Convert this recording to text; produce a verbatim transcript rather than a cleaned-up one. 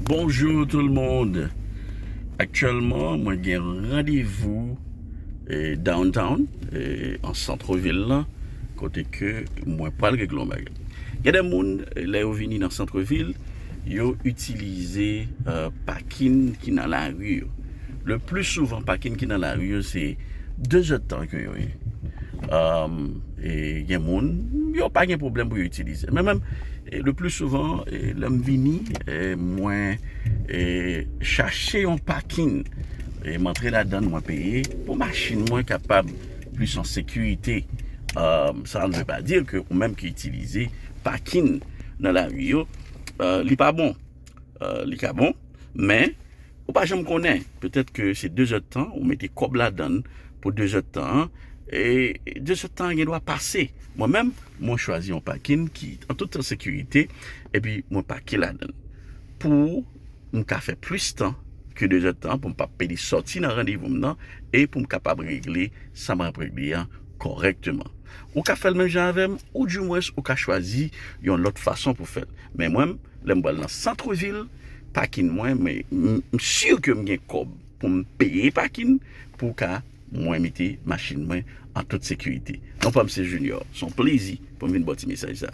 Bonjou tout le monde. Aktyèlman, mwen gen randevou eh, downtown, eh, an sant vil la, kote ke mwen pral regle yon bagay. Gen de moun, eh, lè yo vini nan sant vil, yo itilize eh, pakin ki nan lari yo. Le pli souvan, pakin ki nan lari yo, se de zè tan ke yo ye. Um, e gen moun, yo pa gen pwoblèm pou yo itilize. Men menm, e le pli souvan, e lè m vini, e mwen e chache yon pakin, e m antre ladan, mwen peye pou machin mwen kapab plis an sekirite. Um, sa ne veut pas dire ke ou menm ki itilize pakin nan lari yo, uh, li pa bon. Uh, li ka bon, men ou pa janm konnen. Petèt ke se de zè tan, ou mete kòb ladan l pou de zè tan an, e de zè tan an gen dwa pase. Mwen menm, mwen chwazi yon pakin ki an tout an sekirite, epi mwen pake ladan l. Pou m ka fè plis tan ke de zè tan, pou m pa pede sòti nan randevou m nan, e pou m kapab regle sa m ap regle an kòrèkteman. Ou ka fè l menm jan avè m, ou dimwens ou ka chwazi yon lòt fason pou fè l. Men mwen, lè m pral nan sant vil, pakin mwen, men m si ke m gen kòb pou m peye pakin pou ka mwen mete machin mwen an tout sekirite. Non pa m se Junior, se yon plezi pou m vin ba w ti mesaj sa.